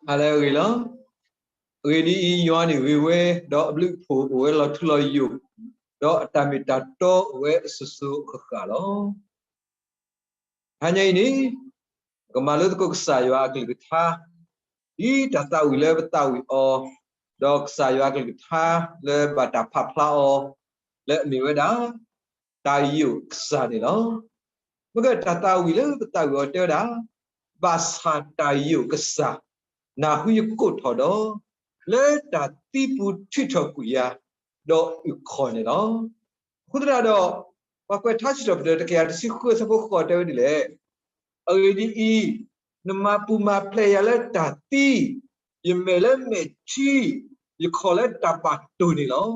ဟါလၢအဂ့ၤလီၤ. အဂ့ၢ်ဒ်အံၤ, ယွၤန့ၣ်ဂ့ၤဝဲ, ဒီးအဘျုးအဖှိၣ်အိၣ်ဝဲလီၤထူလီၤယိာ်, ဒီးအတၢ်မ့ၢ်တၢ်တီအိၣ်ဝဲအစိၤစိၤအဃၣ်ဃၣ်လီၤ. တဟါညါအံၤန့ၣ်, ပကမၤလိသကိးကစၢ်ယွၤအကလုၢ်ကထါ, ဒ်တၢ်သးဝံၣ်လၢပသးဝံၣ်အီၤ, ဒီးကစၢ်ယွၤအကလုၢ်ကထါလၢဘၣ်တၢ်ဖးဖျါအီၤ, လၢအမ့ၢ်ဝဲဒၣ် တၢ်ယိာ်ကစၢ်န့ၣ်လီၤ. မ့ၢ်ကတၢ်သးဝံၣ်လၢပသးဝံၣ်အီၤတဲဝဲဒၣ်, ဘၣ်ဆၣ်တၢ်ယိာ်ကစၢ်, နၢ်ဟူယကိးထီၣ်ဒီး, လၢတၢ်သံပူၤထုးထီၣ်ကွံာ်ယၤ, ဒီးအုၣ်ခီၣ်န့ၣ်လီၤ. အဃိသတးဒီး, ပှၤကွဲးထါစံးထီၣ်ပတြၢၤတကယၤတဆံဃုအဆၢဖိဃိးတဲဝဲဒ်လဲၣ်, အဂ့ၢ်ဒ်အံၤ, နမၤပူၤမၤဖျဲးယၤလၢတၢ်သံ, ယမဲာ်လၢမဲာ်ထံ, ယခီၣ်လၢတၢ်ဘၣ်တိၢ်န့ၣ်လီၤ.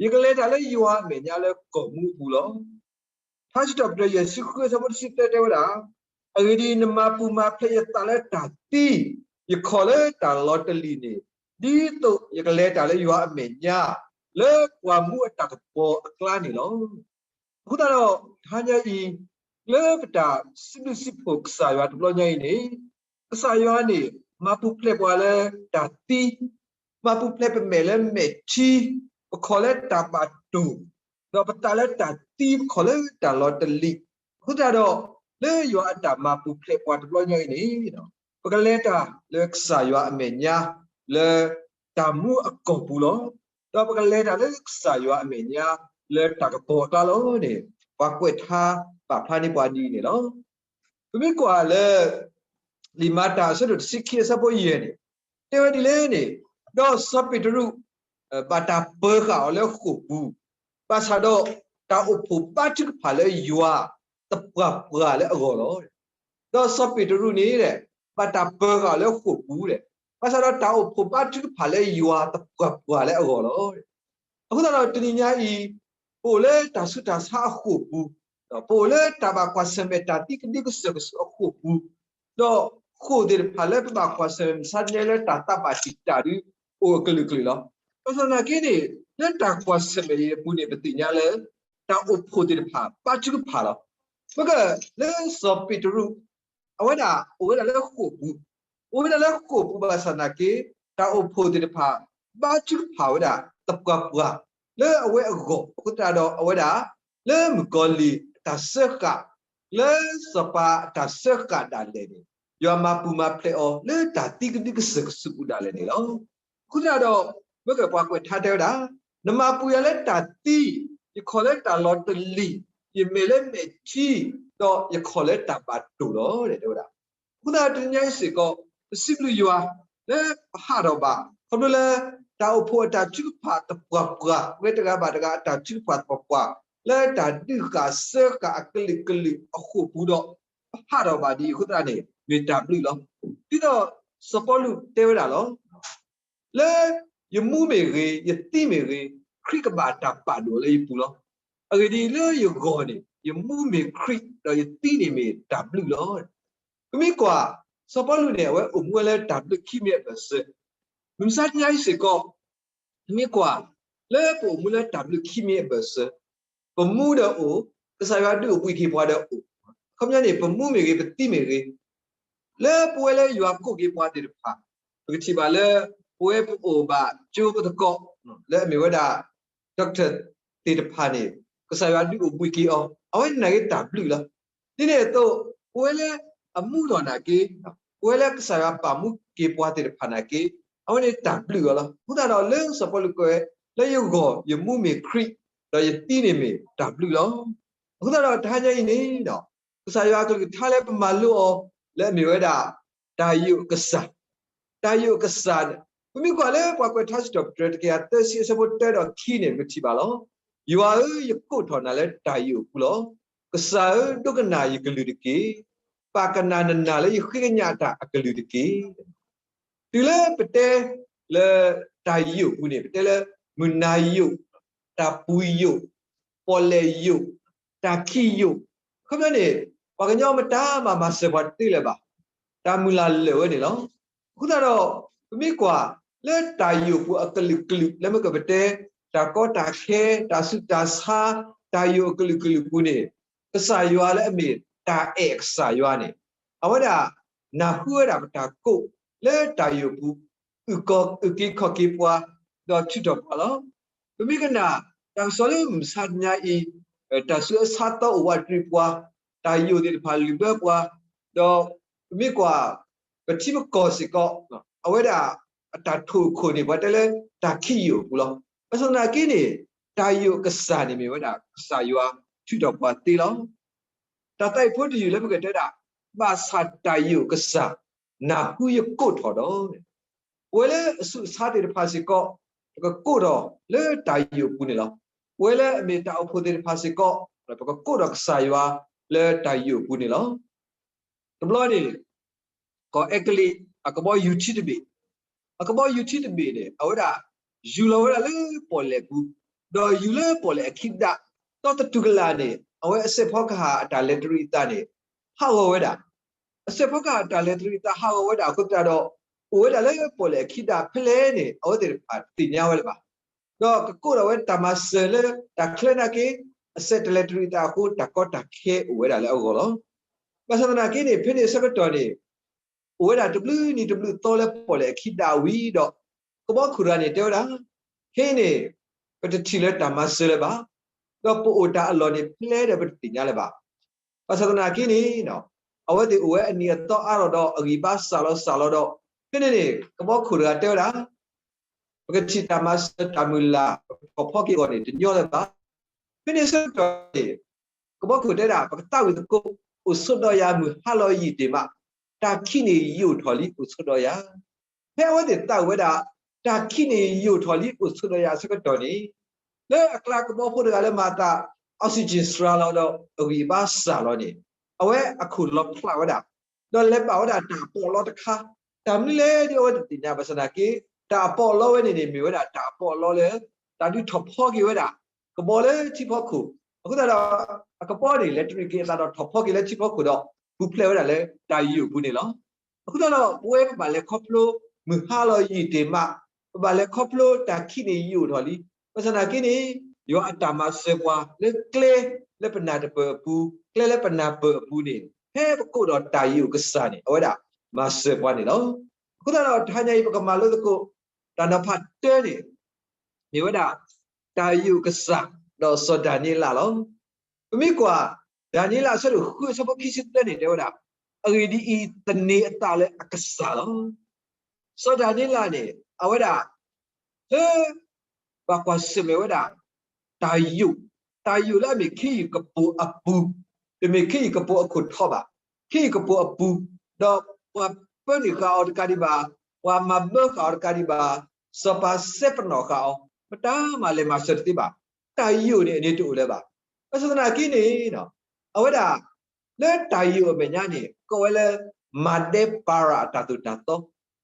ယကလဲၤတၢ်လၢယွၤအမဲာ်ညါလၢကီၢ်မူအပူၤလီၤ. ထါစံးထီၣ်ပတြၢၤယဲၢ်ဆံဃုအဆၢဖိတဆံသၢတဲဝဲဒၣ်, အဂ့ၢ်ဒ်အံၤ, နမၤပူၤမၤဖျဲးယသးလၢတၢ်သံ, ယခီၣ်လၢတၢ်လီၤတလံာ်န့ၣ်, ဒ်သိးယကလဲၤတၢ်လၢယွၤအမဲာ်ညါ, လၢပှၢ်မူအတၢ်ကပီၤအကျါန့ၣ်လီၤ. အဃိသတးဒီး, တဟါညါအံၤ, လၢပတၢ်စံးဘျုးစံးဖှိၣ်ကစၢ်ယွၤတဘျီညါအံၤန့ၣ်, ကစၢ်ယွၤန့ၣ် မၤပူၤဖျဲးပှၤလၢတၢ်သံ, မၤပူၤဖျဲးပမဲာ်လၢမဲာ်ထံ, ပခီၣ်လၢတၢ်ဘၣ်တိၢ်, ဒီးပသးလၢတၢ်သံပခီၣ်လၢတၢ်လီၤတလံာ်, အဃိသတးဒီး, လၢယွၤအတၢ်မၤပူၤဖျဲးပှၤတဘျီညါအံၤန့ၣ်, ပကလဲၤတၢ်လၢကစၢ်ယွၤအမဲာ်ညါ, လၢတၢ်မူအကီၢ်ပူၤလီၤ. ဒီးပကလဲၤတၢ်လၢကစၢ်ယွၤအမဲာ်ညါ, လၢတၢ်ကပီၤအကျါလီၤန့ၣ်, ပှၤကွဲးထါပာ်ဖျါန့ၢ်ပှၤဒ်အံၤန့ၣ်လီၤ. ပမ့ၢ်ကွၢ်လၢ လံာ်မၤတၢ်အဆၢဒိၣ်တဆံခံအဆၢဖိယဲၢ်န့ၣ်, တဲဝဲဒ်လဲၣ်န့ၣ်, ဒီးစီၤပ့းတရူး ဘၣ်တၢ်ပၢၤဃာ်အီၤလၢဃိာ်ပူၤ, ဘၣ်ဆၣ်ဒီးတၢ်အိၣ်ဖှိၣ်ဘါထုကဖၣ်လၢယွၤသပှၢ်ပှၢ်လၢအဂီၢ်လီၤ. ဒီးစီၤပ့းတရူးန့ၣ် ဘၣ်တၢ်ပၢၤဃာ်အီၤလၢဃိာ်ပူၤ, ဘၣ်ဆၣ်ဒီးတၢ်အိၣ်ဖှိၣ်ဘါထုကဖၣ်လၢယွၤသပှၢ်ပှၢ်လၢအဂီၢ်လီၤ. အဃိသတးဒီးတနံၤညါအံၤ, ပအိၣ်လၢတၢ်ဆူးတၢ်ဆါအဃိာ်ပူၤ, ပအိၣ်လၢတၢ်ဘၣ်ကွၢ်ဆၢၣ်မဲာ်တၢ်သံကဒုကစၢၢ်ကဆူးအဃိာ်ပူၤ, ဒီးဃိာ်သ့ၣ်တဖၣ်လၢပဘၣ်ကွၢ်ဆၢၣ်မဲာ်မုၢ်ဆါတနံၤလၢတၢ်သးဘၣ်တံာ်တာ်ဒု အိၣ်အကလုာ်ကလုာ်လီၤ. ဘၣ်ဆၣ်သနာ်က့န့ၣ်, လၢတၢ်ကွၢ်ဆၢၣ်မဲာ်အံၤအပူၤန့ၣ် ပသ့ၣ်ညါလၢ တၢ်အိၣ်ဖှိၣ်သ့ၣ်တဖၣ်ဘါထုကဖၣ်လီၤ. မ့ၢ်ကလၢစီၤပ့းတရူး အဝဲဒၣ်အိၣ်ဝဲဒၣ်လၢဃိာ်ပူၤ, အိၣ်ဝဲဒၣ်လၢဃိာ်ပူၤဘၣ်ဆၣ်သနာ်က့, တၢ်အိၣ်ဖှိၣ်သ့ၣ်တဖၣ် ဘါထုကဖၣ်ဝဲဒၣ်သပှၢ်ပှၢ်လၢအဝဲအဂီၢ်, အဃိသတးဒီးအဝဲဒၣ် လၢမုၣ်ကီၤလံၢ်အတၢ်စၢဃာ်, လၢစီၤပၤအတၢ်စၢဃာ်ဒၣ်လဲာ်န့ၣ်, ယွၤမၤပူၤမၤဖျဲးအီၤလၢတၢ်သံကဒုကစၢၢ်ကဆူးပူၤဒၣ်လဲာ်န့ၣ်လီၤ. အဃိသတးဒီး, မ့ၢ်ကပှၤကွဲးထါတဲဝဲဒၣ်, နမၤပူၤယၤလၢတၢ်သံ, ယခီၣ်လၢတၢ်လီၤတလံာ်, ယမဲာ်လၢမဲာ်ထံ, ဒီးယခီၣ်လၢတၢ်ဘၣ်တိၢ်လီၤ တဲဝဲဒၣ်. အဃိသတးတနံၤညါအံၤစ့ၢ်ကီး, ပစံးဘျုးယွၤ, လၢပဟးထီၣ်ဘၣ်, ခီဖျိလၢ တၢ်အိၣ်ဖှိၣ်အတၢ်ထုကဖၣ်သပှၢ်ပှၢ်, ပဝဲတဂၤဘၣ်တဂၤအတၢ်ထုကဖၣ်သပှၢ်ပှၢ်, လၢတၢ်ဒုးဃာ်စၢဃာ်အကလုာ်ကလုာ်အဃိာ်ပူၤဒီး, ပဟးထီၣ်ဘၣ်ဒ်အံၤအဃိသတးန့ၣ် မ့ၢ်တၢ်ဘျုးလီၤ. ဒ်သိးစီၤပီလူးတဲဝဲဒၣ်လီၤ. လၢယမူမ့ၢ်ဂ့ၤ, ယသံမ့ၢ်ဂ့ၤ, ခရံာ်ကဘၣ်တၢ်ပာ်ဒိၣ်လၢယပူၤလီၤ. အဂ့ၢ်ဒ်အံၤ, လၢယဂီၢ်န့ၣ် ယမူမ့ၢ်ခရံာ်, ဒီးယသံန့ၣ်မ့ၢ်တၢ်ဘျုးလီၤ. ပမ့ၢ်ကွၢ်, စီၤပီလူးန့ၣ် အဝဲအိၣ်မူဝဲလၢတၢ်ဘျုးခံမံၤအဘၢၣ်စၢၤ, မုၢ်မဆါတနံၤညါအံၤစ့ၢ်ကီး, ပမ့ၢ်ကွၢ်, လၢပအိၣ်မူလၢတၢ်ဘျုးခံမံၤအဘၢၣ်စၢၤ, ပမူဒီးအိၣ်, ကစၢ်ယွၤဒုးအိၣ်ဘှံးက့ၤပှၤဒီးအိၣ်, အခီပညီန့ၣ် ပမူမ့ၢ်ဂ့ၤ, ပသံမ့ၢ်ဂ့ၤ, လၢပဝဲလၢယွၤကိးက့ၤပှၤသ့ၣ်တဖၣ်, ပကထံၣ်ဘၣ်လၢ ပဝဲပအိၣ်ဘၣ်ကၠိပသကိး, လၢအမ့ၢ်ဝဲဒၣ် doctor သ့ၣ်တဖၣ်န့ၣ်, ကစၢ်ယွၤဒုးအိၣ်ဘှံးက့ၤအီၤ, အဝဲန့ၣ်နာ်က့တၢ်ဘျုးလီၤ. ဒ်န့ၣ်အသိး, ပဝဲလၢအမူထီၣ်နာ်က့, ပဝဲလၢကစၢ်ယွၤပာ်မူက့ၤပှၤသ့ၣ်တဖၣ်နာ်က့, အဝဲန့ၣ်တၢ်ဘျုးအီၤလီၤ. အဃိသတးဒီးလၢစီၤပီလူးကွဲး, လၢယဂီၢ်ယမူမ့ၢ်ခရံာ်, ဒီးယသံန့ၣ်မ့ၢ်တၢ်ဘျုးလီၤ. အဃိသတးဒီးတဟါညါအံၤန့ၣ်, ကစၢ်ယွၤအကလုၢ်ကထါလၢပမၤလိအီၤ, လၢအမ့ၢ်ဝဲဒၣ် တၢ်ယိာ်အကစၢ်, တၢ်ယိာ်အကစၢ်န့ၣ်, ပမ့ၢ်ကွၢ်လၢပှၤကွဲးထါစံးထီၣ်ပတြၢၤတကယၤသၢဆံအဆၢဖိတၢဒီးခံန့ၣ် ပကထံၣ်ဘၣ်လီၤ. ယွၤဧၢ, ယကိးထီၣ်နၤလၢတၢ်ယိာ်အပူၤလီၤ. ကစၢ်ဧၢ, ဒိကနၣ်ယကလုၢ်တက့ၢ်. ပာ်ကနၣ်နနၢ်လၢယဃ့ကညးတၢ်အကလုၢ်တက့ၢ်. တုၤလၢပတဲလၢတၢ်ယိာ်အပူၤန့ၣ်, ပတဲလၢမုၢ်နၤယိာ်, တၢ်ပူၤယိာ်, ပီၣ်လဲၣ်ယိာ်, တၢ်ခံးယိာ်, အခီပညီန့ၣ်, ပှၤကညီမတၤမၤမၤစၢၤပှၤတသ့လၢၤဘၣ်. တၢ်မုၢ်လၢ်လၢာ်ဝဲန့ၣ်လီၤ. အဃိသတးဒီး, ပမ့ၢ်ကွၢ်လၢတၢ်ယိာ်အပူၤအကလုာ်ကလုာ် လၢမ့ၢ်ကပတဲ တၢ်ကီတၢ်ခဲ, တၢ်ဆူးတၢ်ဆါ, တၢ်ယိာ်အကလုာ်ကလုာ်အပူၤန့ၣ်, ကစၢ်ယွၤလၢအမ့ၢ်တၢ်အဲၣ်အကစၢ်ယွၤန့ၣ်, အဝဲဒၣ်နၢ်ဟူဝဲဒၣ်ပတၢ်ကိး, လၢတၢ်ယိာ်ပူၤ အုၣ်က့ၤခီၣ်က့ၤပှၤ ဒီးထုးထီၣ်ပှၤလီၤ. ပမ့ၢ်ကနၣ် တၢ်ကစီၣ်လၢမုၢ်မဆါတနံၤအံၤ တၢ်ဆူးအဆါသီအိၣ်ဝးတရံးပှၤ, တၢ်ယိာ်သ့ၣ်တဖၣ်လုၢ်ဘၢပှၤ, ဒီးပမ့ၢ်ကွၢ် ပထံပကီၢ်စ့ၢ်ကီး အဝဲဒၣ်အတၢ်ထိၣ်အခိၣ်န့ၣ် ပှၤတဲလၢတၢ်ခံးယိာ်အပူၤလီၤ. ဘၣ်ဆၣ်သနာ်က့န့ၣ် တၢ်ယိာ်အကစၢ်န့ၣ်မ့ၢ်ဝဲဒၣ် ကစၢ်ယွၤထုးထီၣ်ပှၤသ့လီၤ. တၢ်သးဝံၣ်ဖိတယုၢ်လၢပကတဲဒၣ် ဘၣ်ဆၣ်တၢ်ယိာ်အကစၢ် နၢ်ဟူယကိးထီၣ်ဒီး ပဝဲလၢအဆူးအဆါသ့ၣ်တဖၣ်စ့ၢ်ကီး ပကကိးထီၣ်လၢတၢ်ယိာ်အပူၤန့ၣ်လီၤ. ပဝဲလၢအမ့ၢ်တၢ်အိၣ်ဖှိၣ်သ့ၣ်တဖၣ်စ့ၢ်ကီး ပကကိးထီၣ်ကစၢ်ယွၤလၢတၢ်ယိာ်အပူၤန့ၣ်လီၤ. တဘျီန့ၣ် ကီၢ်အဲကလံး အကဘီယူၤထံတဘ့ၣ်, အကဘီယူၤထံတဘ့ၣ်န့ၣ် အဝဲဒၣ်ယူၤလီၤဝဲဒၣ်လၢပီၣ်လဲၣ်ပူၤ, ဒီးယူၤလၢပီၣ်လဲၣ်အခံဒး, ဒီးသတူၢ်ကလာ်န့ၣ် အဝဲအစဲးဖီကဟၣ်အတၢ်လဲၤတရံးအသးန့ၣ် ဟးဂီၤဝဲဒၣ် အစဲးဖီကဟၣ်အတၢ်လဲၤတရံးအသးဟးဂီၤဝဲဒၣ်အဃိသတးဒီး အိၣ်ဝဲဒၣ်လၢပီၣ်လဲၣ်အခံဒးဖဲလဲၣ်န့ၣ် အဝဲသ့ၣ်တဖၣ်တသ့ၣ်ညါဝဲလၢၤဘၣ်. ဒီးကကိးထီၣ်ဝဲတၢ်မၤစၢၤလၢတၢ်ချၢနာ်က့ အစဲးတလဲၤတရံးအသးအဃိ တၢ်ကီတၢ်ခဲအိၣ်ဝဲဒၣ်လၢအဂီၢ်လီၤ. ဘၣ်ဆၣ်သနာ်က့န့ၣ် ဖဲန့ၣ်အဆၢကတီၢ်န့ၣ် အိၣ်ဝဲဒၣ်တဘျုးနံၤတဘျုးသီလၢပီၣ်လဲၣ်အခံဒးဝံၤဒီး ကဘီခိၣ်တဂၤန့ၣ်တဲဝဲဒၣ်, ခဲအံၤန့ၣ် ပတထံၣ်လၢၤတၢ်မၤစၢၤလၢၤဘၣ်, ဒီးပအိၣ်တၢ်အလီၢ်န့ၣ်ဖဲလဲၣ်ဒီးပတသ့ၣ်ညါလၢၤဘၣ်. ဘၣ်ဆၣ်သနာ်က့န့ၣ် အဝဲသ့ၣ်အိၣ်ဝဲအနံၣ်အသီအါထီၣ်ဒီးအဂံၢ်ဘါစှၤလီၤစှၤလီၤဒီး ဖဲန့ၣ်န့ၣ် ကဘီခိၣ်တဂၤတဲဝဲဒၣ် ပကထံၣ်တၢ်မၤစၢၤတၢ်မုၢ်လၢ် ပကထီၣ်ဖီက့ၤအဂီၢ်န့ၣ် တညီလၢၤဘၣ်. ဖဲန့ၣ်အဆၢကတီၢ်န့ၣ် ကဘီခိၣ်တဲဒၣ် ပကသးဝံၣ်သကိး အိၣ်ဆိးဒီးယၤမုၢ်ဟါလီၤယံာ်တ့ၢ်မး, တၢ်ခံးန့ၣ်ယိာ်ထီၣ်လံအိၣ်ဆိးဒီးယၤ. ဖဲအဝဲသ့ၣ်သးဝံၣ်ဝဲဒၣ် တၢ်ခံးန့ၣ်ယိာ်ထီၣ်လံအိၣ်ဆိးဒီးယၤအဆၢကတီၢ်န့ၣ် လၢအကျါကဘီဖိတဂၤလၢမၤအသး oxygen စှၤလီၤဒီးအဂံၢ်အဘါစှၤလီၤန့ၣ် အဝဲအခိၣ်လီၤဖျးဝဲဒၣ်, ဒီးလဲၤဘၣ်ဝဲဒၣ်တၢ်အပီးအလီတခါ, တၢ်မနုၤလဲၣ်ဒီးအဝဲတသ့ၣ်ညါဘၣ်ဆၣ်သနာ်က့ တၢ်အပီးအလီဝဲန့ၣ်န့ၣ် မ့ၢ်ဝဲဒၣ်တၢ်အပီးအလီလၢ တၢ်ဒုးထီၣ်ဖီက့ၤဝဲဒၣ် ကဘီလၢထံဖီခိၣ်, အဃိသတးဒီး အကဘီန့ၣ် လဲၤတရံးက့ၤအသးဒီးထီၣ်ဖီက့ၤလၢထံဖီခိၣ်ဒီး ပူၤဖျဲးဝဲဒၣ်လၢတၢ်ယိာ်အပူၤန့ၣ်လီၤ. အဃိသတးဒီး ပဝဲပဘၣ်လဲၤခီဖျိ မုၢ်ဟါလီၤယံာ်တ့ၢ်မး, ပဘၣ်လဲၤခီဖျိတၢ်ခံးန့ၣ်ယိာ်ထီၣ်လံ, ဘၣ်ဆၣ်သနာ်က့န့ၣ် ယွၤအတၢ်မၤစၢၤပှၤလၢကျဲလၢပနၢ်တပၢၢ်အပူၤ, ကျဲလၢပနၢ်ပၢၢ်အပူၤန့ၣ် ဖဲပကိးဒီးတၢ်ယိာ်ကစၢ်န့ၣ် အဝဲဒၣ်မၤစၢၤပှၤန့ၣ်လီၤ. အဃိသတးဒီးတဟါညါအံၤ ပကမၤလိသကိး တၢ်နီၤဖးတၢန့ၣ် မ့ၢ်ဝဲဒၣ် တၢ်ယိာ်ကစၢ် ဒီးစီၤဒၤနံးယ့လးလီၤ. ပမ့ၢ်ကွၢ် ဒၤနံးယ့လးအဆၢဒိၣ်ဃုအဆၢဖိခံဆံသၢန့ၣ် တဲဝဲဒၣ်, အဂ့ၢ်ဒ်အံၤ, သန့ၤအသးလၢအကစၢ်လီၤ. စီၤဒၤနံးယ့လးန့ၣ် အဝဲဒၣ် လၢ ဘၣ်ကွၢ်ဆၢၣ်မဲာ်ဝဲဒၣ် တၢ်ယိာ်, တၢ်ယိာ်လၢအမ့ၢ်ခ့ယုၢ်ကပိာ်အပူၤ, တမ့ၢ်ခ့ယုၢ်ကပိာ်အခိၣ်ထီဘၣ်, ခ့ယုၢ်ကပိာ်အပူၤ, ဒီးပှၤပၢနုာ်ဃာ်အီၤတကးဒံးဘၣ်, ပှၤမၤဘၢဃာ်အီၤတကးဒံးဘၣ်, စီၤပၤစဲပနီၣ်ဃာ်အီၤ, မတၤမၤလဲၤမၤစၢၤတသ့ဘၣ်. တၢ်ယိာ်န့ၣ် အန့ၣ်တအိၣ်လၢၤဘၣ်. ဘၣ်ဆၣ်သနာ်က့န့ၣ် အဝဲဒၣ် လၢတၢ်ယိာ်အမဲာ်ညါန့ၣ် ကိးဝဲလၢ မၤဒဲပၤရၤအတၢ်သိၣ်တၢ်သီ,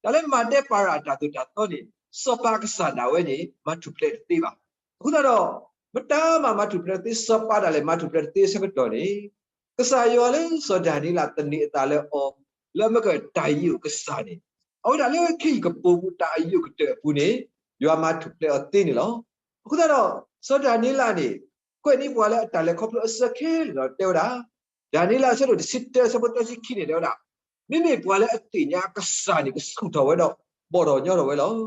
တၢ်လၢမၤဒဲပၤရၤအတၢ်သိၣ်တၢ်သီန့ၣ် စီၤပၤကစၢ်ဒၣ်ဝဲန့ၣ် မၤထူၣ်ဖျဲးတသ့ဘၣ်. အဃိသတးဒီး မတၤမၤမၤထူၣ်ဖျဲးတသ့ စီၤပၤဒၣ်လဲာ်မၤထူၣ်ဖျဲးတသ့အဆၢကတီၢ်န့ၣ် ကစၢ်ယွၤလၢစီၤဒၤနံးယ့လးသန့ၤအသးလၢအီၤ လၢအမ့ၢ်ကတၢ်ယိာ်ကစၢ်န့ၣ် အဝဲဒၣ်လၢခ့ယုၢ်ကပိာ်ပူၤတၢ်အယိာ်ကတၢၢ်အပူၤန့ၣ် ယွၤမၤထူၣ်ဖျဲးအီၤသ့န့ၣ်လီၤ. အဃိသတးဒီး စီၤဒၤနံးယ့လးန့ၣ် ကွဲးန့ၢ်ပှၤလၢအတၢ်လဲၤခီဖျိအစၢခဲလၢာ်ဒီးတဲဝဲဒၣ် ဒၤနံးယ့လးအဆၢဒိၣ်တဆံတၢအဆၢဖိသၢဆံခံန့ၣ် တဲဝဲဒၣ်, မ့မ့ၢ်ပှၤလၢအသ့ၣ်ညါအကစၢ်န့ၣ် ကဆူၣ်ထီၣ်ဝဲဒီး ဘီၣ်ထီၣ်ညီထီၣ်ဝဲလီၤ.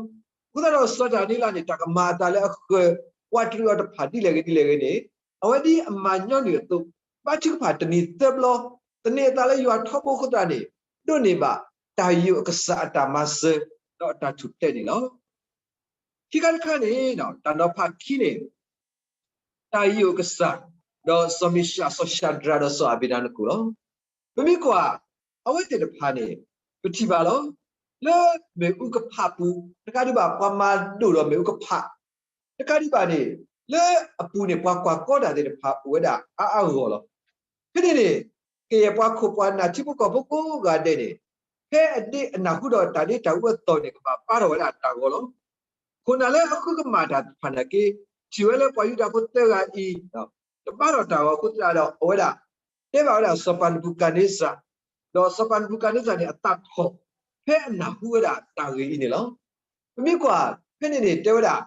အဃိသတးဒီး စီၤဒၤနံးယ့လးန့ၣ် တၢ်ကမၤအသးလၢအဃၢၤ ဝးတရံးအီၤတဖၣ်ဒ်လဲၣ်ဂ့ၤဒ်လဲၣ်ဂ့ၤန့ၣ် အဝဲဒ်အမၤညီနုၢ်အသိး ဘါထုကဖၣ်တနံၤသၢဘျီ သန့ၤအသးလၢယွၤထီဘိအဃိသတးန့ၣ် ဒိးန့ၢ်ဘၣ်တၢ်ယိာ်အကစၢ်အတၢ်မၤစၢၤ ဒီးအတၢ်ထူၣ်ဖျဲးန့ၣ်လီၤ. ခံခါတခါန့ၣ် တၢ်နီၤဖးခံန့ၣ် တၢ်ယိာ်အကစၢ် ဒီးစီၤမ့ၡး စီၤၡဒြးဒီးစီၤအၤဘ့းနကိၣ်လီၤ. ပမ့ၢ်ကွၢ် အဝဲသ့ၣ်တဖၣ်န့ၣ် ပထံၣ်ဘၣ်လီၤ. လၢမ့ၣ်အူကဖးပူၤ တကးဒံးဘၣ် ပှၤမၤဒိၣ်ဒီးမ့ၣ်အူကဖး တကးဒံးဘၣ်န့ၣ် လၢအပူၤန့ၣ် ပှၤကွၢ်ကီတၢ်သ့ၣ်တဖၣ်အိၣ်ဝဲဒၣ်အါအါဂီၢ်ဂီၢ်လီၤ. ဖဲန့ၣ်န့ၣ် ကယဲၢ်ပှၤခိၣ်ပှၤနၢ်ထံဖိကီၢ်ဖိကိးဂၤဒဲးန့ၣ် ဖဲအဒ့အနၢ်ဟူဒီးတၢ်ဒ့တၢ်အူအသီၣ်န့ၣ် ကဘၣ်ဘါထီၣ်ဝဲဒၣ်တၢ်ဂီၤလီၤ. ခိၣ်နၢ်လၢအဃုကမၣ်တၢ်တဖၣ်နာ်က့ ထံၣ်ဝဲလၢပှၤယူဒၤဖိသၢဂၤအံၤ တဘါထီၣ်တၢ်ဂီၤအဃိသတးဒီး အဝဲဒၣ် တဲဘၣ်ဝဲဒၣ်စီၤပၤနဘူၤခၣ်န့စၢ်, ဒီးစီၤပၤနဘူၤခၣ်န့စၢ်န့ၣ် အသးထီၣ် ဖဲအနၢ်ဟူဝဲဒၣ်တၢ်ဂ့ၢ်အံၤန့ၣ်လီၤ. ပမ့ၢ်ကွၢ် ဖဲန့ၣ်န့ၣ် တဲဝဲဒၣ်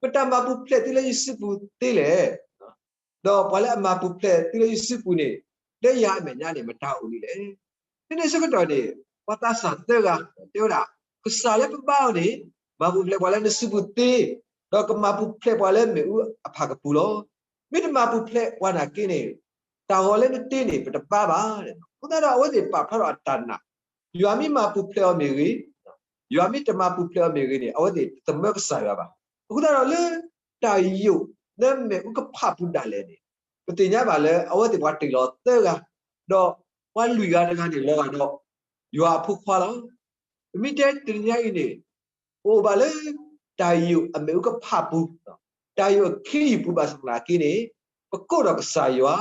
မတၤမၤပူၤဖျဲးသုလၢယစုပူၤသ့လဲၣ်. ဒီးပှၤလၢအမၤပူၤဖျဲးသုလၢယစုပူၤန့ၣ် လၢယၤအမဲာ်ညါန့ၣ် မတၤအိၣ်ဒ်လဲၣ်. ဖဲန့ၣ်အဆၢကတီၢ်န့ၣ် ပှၤသးစၢ်သၢဂၤ တဲဝဲဒၣ် ကစၢ်လၢပဘါအီၤန့ၣ် မၤပူၤဖျဲးပှၤလၢနစုပူၤသ့, ဒီးကမၤပူၤဖျဲးပှၤလၢမ့ၣ်အူအဖၣ်ကပူၤလီၤ. မ့ၢ်တမၤပူၤဖျဲးပှၤနာ်က့န့ၣ် တၢ်ဂီၤလၢနတ့န့ၣ် ပတဘါဘၣ်. အဃိသတးဒီး အဝဲသ့ၣ်ပာ်ဖျါထီၣ်အတၢ်နာ်, ယွၤမ့ၢ်မၤပူၤဖျဲးအီၤမ့ၢ်ဂ့ၤ, ယွၤမ့ၢ်တမၤပူၤဖျဲးအီၤမ့ၢ်ဂ့ၤန့ၣ် အဝဲသ့ၣ်တသမၢကစၢ်ယွၤဘၣ်. အဃိသတးဒီးလၢ တၢ်ယိာ်လၢမ့ၣ်အူကဖၣ်ပူၤဒၣ်လဲာ်န့ၣ် ပသ့ၣ်ညါဘၣ်လၢအဝဲသ့ၣ်ပှၤတ့ၢ်လီၤသၢဂၤ, ဒီးပှၤလွံၢ်ဂၤတဂၤန့ၣ် လီၤဂာ်ဒီးယွၤအဖိခွါလီၤ. ပမ့ၢ်တဲတနံၤညါအံၤန့ၣ် ပအိၣ်ဘၣ်လၢ တၢ်ယိာ်အမ့ၣ်အူကဖၣ်ပူၤ, တၢ်ယိာ်အခ့ယုၢ်ပူၤဘၣ်ဆၣ်သနာ်က့န့ၣ် ပကိးထီၣ်ကစၢ်ယွၤ,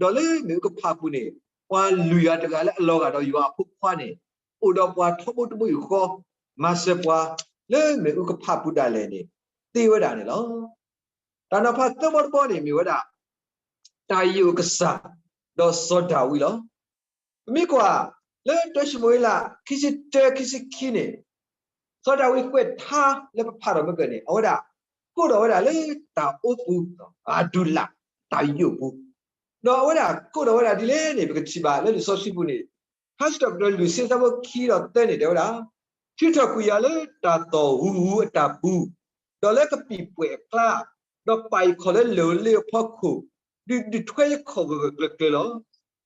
ဒီးလၢမ့ၣ်အူကဖၣ်ပူၤန့ၣ် ပှၤလွံၢ်ဂၤတဂၤလၢအလီၤဂာ်ဒီးယွၤအဖိခွါန့ၣ် အိၣ်ဒီးပှၤထီဘိတဘိယူၢ်ဃီ မၤစၢၤပှၤလၢမ့ၣ်အူကဖၣ်ပူၤဒၣ်လဲာ်န့ၣ် သ့ဝဲဒၣ်န့ၣ်လီၤ. တၢ်နီၤဖးသၢဘီတဘီန့ၣ်မ့ၢ်ဝဲဒၣ် တၢ်ယိာ်ကစၢ် ဒီးစီၤဒၤဝံးလီၤ. ပမ့ၢ်ကွၢ်လၢတၢၡမူၤအ့လး ခံဆံတၢ ခံဆံခံန့ၣ် စီၤဒၤဝံးကွဲးထါလၢပဖးထီၣ်မ့ၢ်ကၢၢ်န့ၣ် အဝဲဒၣ်ကိးထီၣ်ဝဲဒၣ်လၢတၢ်အိပူၤ အဒူလၣ် တၢ်ယိာ်ပူၤ, ဒီးအဝဲဒၣ်ကိးထီၣ်ဝဲဒၣ်ဒ်လဲၣ်န့ၣ် ပကထံၣ်ဘၣ်လၢလံာ်စီဆှံပူၤန့ၣ် ထါစံးထီၣ်ပတြၢၤလွံၢ်ဆံအဆၢဖိခံဒီးသၢန့ၣ် တဲဝဲဒၣ်, ထုးထီၣ်ကွံာ်ယၤလၢတၢ်သီၣ်ဟူးဟူးအတၢ်ပူၤ, ဒီးလၢကပံာ်ပှဲၤအကျါ, ဒီးပာ်ယခီၣ်လၢလၢၢ်ဧိၤလ့ၣ်ဧိၤအဖီခိၣ်, ဒုးဒုးထွဲယခီၣ်ဂၢၢ်ဂၢၢ်ကျၢၤကျၢၤလီၤ.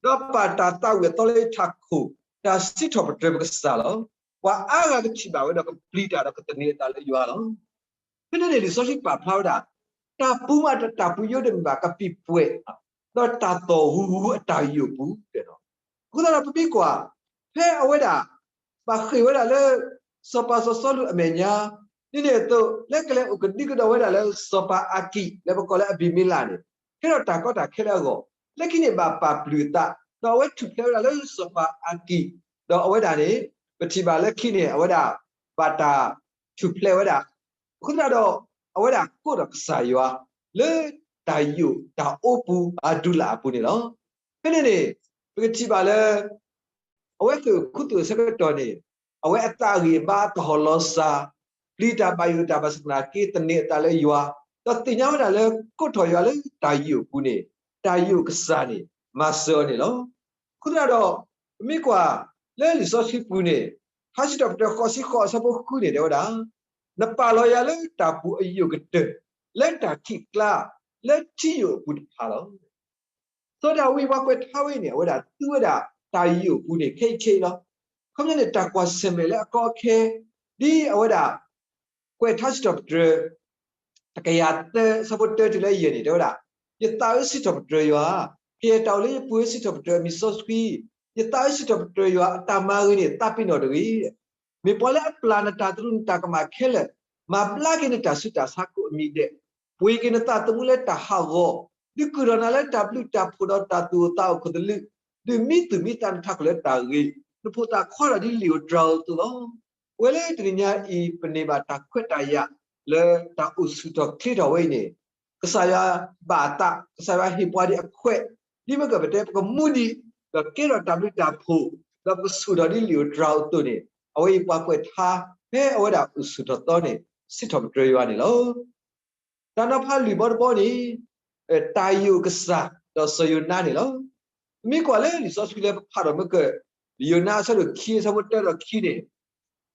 ဒီးပာ်တၢ်သးဝံၣ်အသီလၢယထးခိၣ်, တၢ်စံးထီၣ်ပတြၢၤပကစၢ်လီၤ. ပှၤအါဂၤကထံၣ်ဘၣ်ဝဲဒီးကပျံၤတၢ်ဒီးကသန့ၤအသးလၢယွၤလီၤ. ဖဲန့ၣ်န့ၣ် လံာ်စီဆှံပာ်ဖျါဝဲဒၣ် တၢ်ပူၤမးတၢ်ပူၤယိတမ့ၢ်ဘၣ် ကပံာ်ပှဲၤ, ဒီးတၢ်သီၣ်ဟူးဟူးအတၢ်ယိာ်ပူၤတဲဒီး, အဃိသတးဒီးပမ့ၢ်ကွၢ် ဖဲအဝဲဒၣ် ဘၣ်ဃ့ၢ်ဝဲဒၣ်လၢ စီၤပၤစီၤစီလူးအမဲာ်ညါ ဒ်န့ၣ်အသိး လၢကလဲၤအိၣ်ကဒံကဒီးဝဲဒၣ်လၢ စီၤပၤအၤကံၣ် လၢပကိးလၢအဘံၤမ့လးန့ၣ် ကဲထီၣ်တၢ်ကီတၢ်ခဲလၢအဂီၢ် လၢခံန့ၣ်ဘၣ်ပာ်ပျုၢ်အသး ဒီးအဝဲထူၣ်ဖျဲးဝဲဒၣ်လၢစီၤပၤအၤကံၣ် ဒီးအဝဲဒၣ်န့ၣ် ပထံၣ်ဘၣ်လၢခံန့ၣ် အဝဲဒၣ် ဘၣ်တၢ်ထူၣ်ဖျဲးဝဲဒၣ် အဃိသတးဒီး အဝဲဒၣ်ကိးထီၣ်ကစၢ်ယွၤ လၢတၢ်ယိာ်တၢ်အိပူၤအဒူလၣ်အပူၤန့ၣ်လီၤ. ဖဲန့ၣ်န့ၣ် ပကထံၣ်ဘၣ်လၢ အဝဲဃ့ၢ်အိၣ်ခူသူၣ်အဆၢကတီၢ်န့ၣ် အဝဲအသးအဂံၢ်အဘါကဟီၣ်လီၤစၢ်, ပျံၤတၢ်ဘၣ်ယိၣ်တၢ်ဘၣ်ဆၣ်သနာ်က့ သန့ၤအသးလၢယွၤ, ဒီးသ့ၣ်ညါဝဲဒၣ်လၢ ကိးထီၣ်ယွၤလၢတၢ်ယိာ်အပူၤန့ၣ် တၢ်ယိာ်ကစၢ်န့ၣ် မၤစၢၤအီၤန့ၣ်လီၤ. အဃိသတးဒီး ပမ့ၢ်ကွၢ်လၢလံာ်စီဆှံပူၤန့ၣ် ထါစံးထီၣ်ပတြၢၤဃိးဆံဃိးအဆၢဖိဃုန့ၣ် တဲဝဲဒၣ်, နပာ်လီၤယၤလၢတၢ်ပူၤအယိာ်ကတၢၢ် လၢတၢ်ခံးကျါ လၢထံယိာ်အပူၤတဖၣ်လီၤ. စီၤဒၤဝံးပှၤကွဲးထါဝဲန့ၣ် အဝဲဒၣ်သူဝဲဒၣ်တၢ်ယိာ်အပူၤန့ၣ် ခဲအံၤခဲအံၤလီၤ. ခီပညီန့ၣ် တၢ်ကွၢ်ဆၢၣ်မဲာ်လၢအကီအခဲ ဒ်အဝဲဒၣ် ကွဲးထါစံးထီၣ်ပတြၢၤ တကယၤသၢ အဆၢဖိတၢတုၤလၢယဲၢ်န့ၣ် တဲဝဲဒၣ်, ယသးဧၢစံးထီၣ်ပတြၢၤယွၤ, ကယဲၢ်တၢ်အိၣ်လၢယပူၤဧၢစံးထီၣ်ပတြၢၤအမံၤစီဆှံ, ယသးဧၢစံးထီၣ်ပတြၢၤယွၤ အတၢ်မၤဂ့ၤန့ၣ် သးပ့ၤနီၣ်တဂ့ၤ. မ့ၢ်ပှၤလၢအပျၢ်နတၢ်သရူးနတၢ်ကမၣ်ခဲလၢာ်, မၤဘျါက့ၤနတၢ်ဆူးတၢ်ဆါကိးအမံၤဒဲး, ပှ့ၤက့ၤနသးသမူလၢတၢ်ဟးဂီၤ, ဒုးကုၢ်ထီၣ်နၤလၢတၢ်ဘျုးတၢ်ဖှိၣ်ဒီးတၢ်သူၣ်အိၣ်သးအိၣ်ခိၣ်သလုး, ဒုးမံသူၣ်မံသးနထးခိၣ်လၢတၢ်ဂ့ၤ, နဖိသၣ်ခွါထီၣ်ဒ်လံာ်ဧိၤတြၤဧိၤအသိးလီၤ. ပဝဲလၢတနံၤညါအံၤ ပန့ၢ်ဘၣ်တၢ်ခွဲးတၢ်ယာ် လၢတၢ်အိၣ်ဆူၣ်ထီၣ်ချ့ထီၣ်ဝဲအံၤန့ၣ် ကစၢ်ယွၤဘၣ်အသး, ကစၢ်ယွၤဟ့ၣ်ပှၤဒံးအခွဲး, ဒ်မ့ၢ်ကပတဲပကမူဒံး, ဒီးကဲထီၣ်တၢ်ဘျုးတၢ်ဖှိၣ်, ဒီးပကဆူၣ်ထီၣ်ဒ်လံာ်ဧိၤတြၤဧိၤအသိးန့ၣ် အဝဲအံၤပှၤကွဲးထါ ဖဲအဝဲဒၣ်အိၣ်ဆူၣ်ထီၣ်သီန့ၣ် စံးထီၣ်ပတြၢၤယွၤန့ၣ်လီၤ. တၢ်နီၤဖးလွံၢ်ဘီတဘီန့ၣ် တၢ်ယိာ်ကစၢ် ဒီးစီၤယိၤနါန့ၣ်လီၤ. ပမ့ၢ်ကွၢ်လၢလံာ်စီဆှံလၢပဖးထီၣ်မ့ၢ်ကၢၢ် ယိၤနါအဆၢဒိၣ်ခံ အဆၢဖိတၢဒီးခံန့ၣ်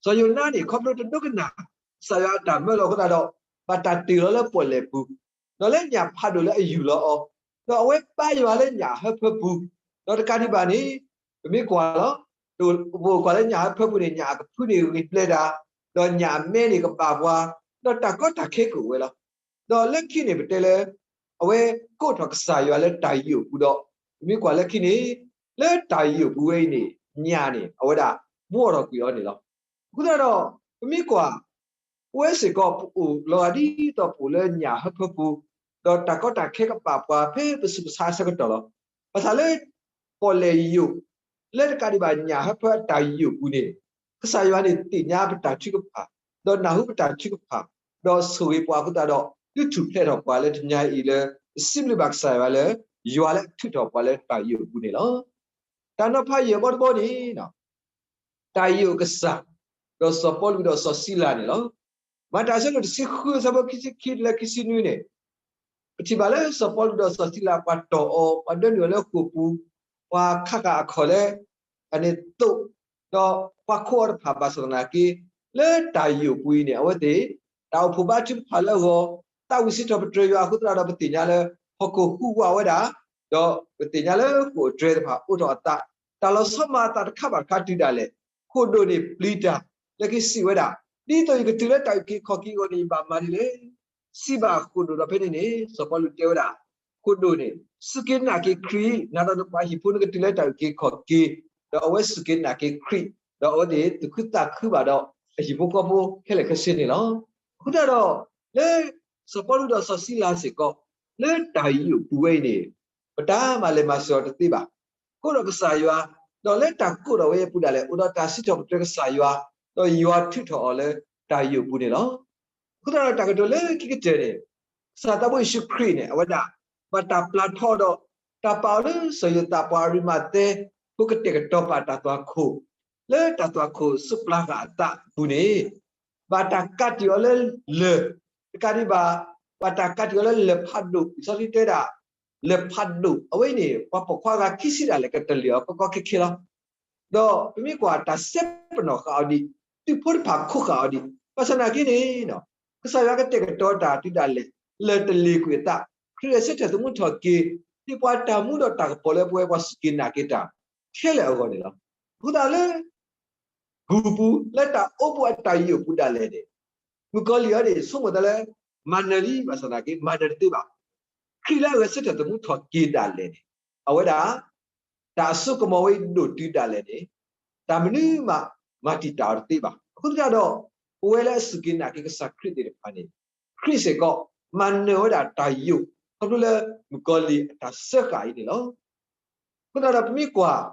စီၤယိၤနါန့ၣ် ခီဖျိတဒိကနၣ် ကစၢ်ယွၤအတၢ်မၢလီၤအဃိသတးဒီး ဘၣ်တၢ်တ့ၢ်လီၤလၢပီၣ်လဲၣ်ပူၤ, ဒီးလၢညၣ်ဖးဒိၣ်လၢအယူၢ်လီၤအီၤ, ဒီးအဝဲဘါယွၤလၢညၣ်အဟၢဖၢပူၤ, ဒီးတကးဒံးဘၣ်န့ၣ် ပမ့ၢ်ကွၢ်လီၤ, ပကွၢ်လၢညၣ်ဟၢဖၢပူၤန့ၣ် ညၣ်အကဖုန့ၣ်ဂ့ၤပျဲၢ်တၢ်, ဒီးညၣ်အမဲန့ၣ်ကဘၣ်ပှၤ, ဒီးတၢ်ကီတၢ်ခဲကအိၣ်ဝဲလီၤ. ဒီးလၢခံန့ၣ်ပတဲလၢ အဝဲကိးထီၣ်ကစၢ်ယွၤလၢတၢ်ယိာ်အပူၤဒီး ပမ့ၢ်ကွၢ်လၢခံန့ၣ် လၢတၢ်ယိာ်အပူၤဝဲအံၤန့ၣ် ညၣ်န့ၣ် အဝဲဒၣ်ဘှီထီၣ်ကွံာ်အီၤန့ၣ်လီၤ. အဃိသတးဒီး ပမ့ၢ်ကွၢ် ပဝဲစ့ၢ်ကီးပအိၣ်လီၤဂာ်ဒ်သိးပအိၣ်လၢညၣ်ဟၢဖၢပူၤ, ဒီးတၢ်ကီတၢ်ခဲကဘၣ်ပှၤဖဲပဆူးပဆါအဆၢကတီၢ်လီၤ. ဘၣ်ဆၣ်လၢ ပီၣ်လဲၣ်ယိာ် လၢတကးဒံးဘၣ်ညၣ်ဟၢဖၢအတၢ်ယိာ်အပူၤန့ၣ် ကစၢ်ယွၤန့ၣ်သ့ၣ်ညါပတၢ်ထုကဖၣ်, ဒီးနၢ်ဟူပတၢ်ထုကဖၣ်, ဒီးဆိၣ်ဂ့ၤပှၤအဃိသတးဒီး ဒုးထူၣ်ဖျဲးထီၣ်ပှၤလၢတနံၤညါအံၤလၢ ပစံးဘျုးဘၣ်ကစၢ်ယွၤလၢ ယွၤလၢအထုးထီၣ်ပှၤလၢတၢ်ယိာ်အပူၤန့ၣ်လီၤ. တၢ်နီၤဖးယဲၢ်ဘီတဘီန့ၣ် တၢ်ယိာ်ကစၢ် ဒီးစီၤပီလူးဒီးစီၤစံလၤန့ၣ်လီၤ. မၤတၢ်အဆၢဒိၣ်တဆံဃုအဆၢဖိခံဆံခံတုၤလၢခံဆံနွံန့ၣ် ပထံၣ်ဘၣ်လၢစီၤပီလူးဒီးစီၤစံလၤပှၤတီၢ်အီၤ, ပှၤဒၢနုာ်အီၤလၢဃိာ်ပူၤ, ပှၤခးဃာ်အခီၣ်လၢ အန့ၣ်သိး, ဒီးပှၤခိးအီၤတဖၣ်ဘၣ်ဆၣ်သနာ်က့ လၢတၢ်ယိာ်ပူၤအံၤန့ၣ် အဝဲသ့ၣ် တၢ်အိၣ်ဖှိၣ်ဘါထုကဖၣ်လၢအဂီၢ်, သးဝံၣ်စံးထီၣ်ပတြၢၤယွၤအဃိသတးဒီး ပသ့ၣ်ညါလၢ ဟီၣ်ခိၣ်ဟူးဝးဝဲဒၣ်, ဒီးပသ့ၣ်ညါလၢဃိာ်အတြဲၤတဖၣ်အိးထီၣ်အသး, တၢ်လီၤဆီမၤအသးတခါဘၣ်တခါတုၤဒၣ်လဲာ်, ဃိာ်ဒိၣ်န့ၣ်ပျံၤတၢ်, လၢခံစံးဝဲဒၣ်, ဒ်သိးယကတုၤလၢတၢ်အုၣ်က့ၤခီၣ်က့ၤအဂီၢ်န့ၣ် ယဘၣ်မၤဒ်လဲၣ် စံးဘၣ်ဃိာ်ဒိၣ်ဒီးဖဲန့ၣ်န့ၣ် စီၤပီလူးတဲဝဲဒၣ်, ဃိာ်ဒိၣ်န့ၣ် စူၢ်က့ၤနာ်က့ၤခရံာ်, နာ်ဒီးနပှၤဟံၣ်ဖိနကတုၤလၢတၢ်အုၣ်က့ၤခီၣ်က့ၤ, ဒီးအဝဲစူၢ်က့ၤနာ်က့ၤခရံာ်, ဒီးအဝဲသ့ၣ်သူၣ်ခုသးခုဘၣ်ဒီး အဟံၣ်ဖိဃီဖိခဲလၢာ်ခဲဆ့န့ၣ်လီၤ. အဃိသတးဒီး လၢစီၤပီလူးဒီးစီၤစံလၤစ့ၢ်ကီး လၢတၢ်ယိာ်ပူၤဝဲအံၤန့ၣ် ပတၢ်မၤလဲၤမၤစၢၤအီၤတသ့ဘၣ်. ကိးထီၣ်ကစၢ်ယွၤ, ဒီးလၢတၢ်ကိးထီၣ်ဝဲအပူၤဒၣ်လဲာ် အိၣ်ဒီးတၢ်စံးထီၣ်ပတြၢၤကစၢ်ယွၤ, ဒီးယွၤထုးထီၣ်အီၤလၢတၢ်ယိာ်ပူၤန့ၣ်လီၤ. အဃိသတးဒီးတၢ်ကတိၤလၢခံကတၢၢ်န့ၣ်, ကစၢ်သးဘိယ့ၣ်ၡူးခရံာ်န့ၣ် အဝဲဒၣ် ဘၣ်တၢ်ပျၢ်ထီဒီး တၢ်ပာ်အီၤလၢစီၤယိၤသးပှၤအရံမၤသဲ ဖိကတဲာ်ကတီၤပာ်တၢ်သွၣ်ခိၣ်, လၢတၢ်သွၣ်ခိၣ်စူၢ်ပျၢ်ဃာ်အသးအပူၤန့ၣ်, ဘၣ်တၢ်ကးတံာ်အီၤလၢလၢၢ်, တကးဒံးဘၣ်, ဘၣ်တၢ်ကးတံာ်အီၤလၢလၢၢ်ဖးဒိၣ်, လံာ်စီဆှံတဲဒၣ် လၢၢ်ဖးဒိၣ်, အဝဲအံၤန့ၣ် ပှၤပိာ်ခွါဂၤခံဆံဒၣ်လဲာ်ကတလၢာ်အီၤကီကီခဲခဲလီၤ. ဒီးပမ့ၢ်ကွၢ်တၢ်စဲပနီၣ်ဃာ်အီၤဒံး, သုးဖိတဖၣ်ခိးဃာ်အီၤဒံး, ဘၣ်ဆၣ်သနာ်က့န့ၣ်, ကစၢ်ယွၤကတဲာ်ကတီၤတၢ်တုၤဒၣ်လဲာ်, လၢၢ်တလ့ၤကွံာ်အသး, ခရံာ်အဆၢထၢၣ်သမူထီၣ်က့ၤ, ဟ့ၣ်ပှၤတၢ်မူဒီးတၢ်ကပီၤလၢပဝဲပှၤစူၢ်က့ၤနာ်က့ၤတၢ် ခဲလၢာ်အဂီၢ်န့ၣ်လီၤ. အဃိသတးလၢ ပူၤပူၤ လၢတၢ်အိပူၤအတၢ်ယိာ်ပူၤဒၣ်လဲာ်န့ၣ်, မုၣ်ကီၤလံၢ်အံၤန့ၣ် ဆိကမိၣ်သးလၢ မၤနၢၤလံ ဘၣ်ဆၣ်သနာ်က့ မၤနၢၤတသ့ဘၣ်. ခရံာ်လၢအဂဲၤဆၢထၢၣ်သမူထီၣ်က့ၤဒၣ်လဲာ်န့ၣ်, အဝဲဒၣ် တၢ်အစိကမီၤဝဲအံၤဒိၣ်တုၤဒၣ်လဲာ်န့ၣ်, တၢ်မနုၤမး မၤတံာ်တာ်အီၤတသ့ဘၣ်. အဃိသတးဒီး ပဝဲလၢအစူၢ်က့ၤနာ်က့ၤကစၢ်ခရံာ်သ့ၣ်တဖၣ်န့ၣ်, ခရံာ်စ့ၢ်ကီး မၤနၢၤဝဲဒၣ်တၢ်ယိာ် ခီဖျိလၢမုၣ်ကီၤလံၢ်အတၢ်စၢဃာ်အံၤန့ၣ်လီၤ. အဃိသတးဒီးပမ့ၢ်ကွၢ်,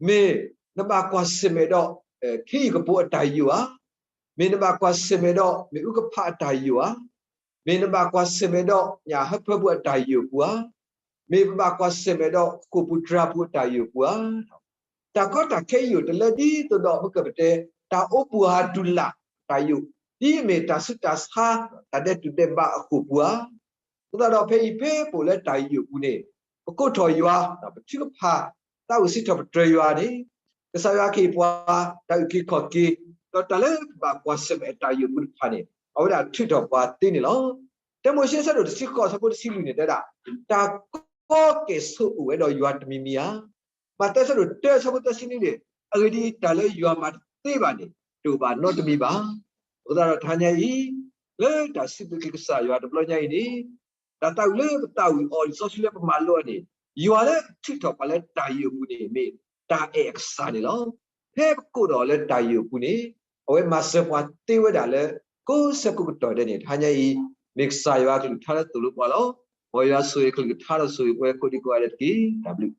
မ့ၢ်နဘၣ်ကွၢ်ဆၢၣ်မဲာ်ဒီး ခ့ယုၢ်ကပိၤအတၢ်ယိာ်ဧါ, မ့ၢ်နဘၣ်ကွၢ်ဆၢၣ်မဲာ်ဒီး မ့ၣ်အူကဖးအတၢ်ယိာ်ဧါ, မ့ၢ်နဘၣ်ကွၢ်ဆၢၣ်မဲာ်ဒီး ညၣ်ဟၢဖၢပူၤအတၢ်ယိာ်ပူၤဧါ, မ့ၢ်ပဘၣ်ကွၢ်ဆၢၣ်မဲာ်ဒီးဃိာ်ပူၤတြၢ်ပူၤအတၢ်ယိာ်ပူၤဧါ. တၢ်ကီတၢ်ခဲယိာ်တလၢဒ်သိးဒီး မ့ၢ်ကပတဲ တၢ်အိပူၤဟးတူၢ်လာ်တၢ်ယိာ်, ဒ်အမ့ၢ်တၢ်ဆူးတၢ်ဆါ တၢ်ဒဲးတူၢ်ဒဲးဘးအဃိာ်ပူၤဧါ. အဃိသတးဒီးဖဲအံၤဖဲပအိၣ်လၢတၢ်ယိာ်ပူၤန့ၣ်, ပကိးထီၣ်ယွၤ, ပထုကဖၣ်, သးဝံၣ်စံးထီၣ်ပတြၢၤယွၤန့ၣ်, ကစၢ်ယွၤကဟ့ၣ်ပှၤ တၢ်အုၣ်က့ၤခီၣ်က့ၤ, ဒီးတၢ်လၢပဘၣ်ကွၢ်ဆၢၣ်မဲာ်အတၢ်ယိာ်ပူၤတဖၣ်န့ၣ် အဝဲဒၣ်ထုးထီၣ်ပှၤသ့န့ၣ်လီၤ. တၢမိၤၡ့အဆၢဒိၣ်တဆံဃိး အဆၢဖိတဆံလွံၢ်န့ၣ်တဲဒၣ်, တၢ်ကီကဲၣ်ဆိးအိၣ်ဝဲဒီးယွၤတမံၤမံၤဧါ. မးသဲအဆၢဒိၣ်တၢ အဆၢဖိသၢဆံနွံန့ၣ်, အဂ့ၢ်ဒ်အံၤ, တၢ်လၢယွၤမၤတသ့ဘၣ်န့ၣ် တအိၣ်ဘၣ်နီတမံၤဘၣ်. အဃိသတးဒီးတဟါညါအံၤ, လၢတၢ်စံးဘျုးက့ၤကစၢ်ယွၤတဘျီညါအံၤန့ၣ်, တၢ်သးဝံၣ်လၢပသးဝံၣ်အီၤ လံာ်စီဆှံလၢပမၤလိအီၤန့ၣ်, ယွၤလၢအထုးထီၣ်ပှၤလၢတၢ်ယိာ်အပူၤန့ၣ် မ့ၢ်တၢ်အဲၣ်အကစၢ်န့ၣ်လီၤ. ဖဲပကိးထီၣ်အီၤလၢတၢ်ယိာ်အပူၤန့ၣ်, အဝဲမၤစၢၤပှၤသ့ဝဲဒၣ်လၢ ကိးဆၢကိးကတီၢ်ဒဲးန့ၣ်, တဟါညါအံၤ, မ့ၢ်ကစၢ်ယွၤအကလုၢ်ကထါလၢသိၣ်လိပှၤလီၤ. မ်ယွၤဆိၣ်ဂ့ၤအကလုၢ်ကထါဒီးဆိၣ်ဂ့ၤပှၤကိးဒံကိးဂၤဒဲးတက့ၢ်. တၢ်ဘျုး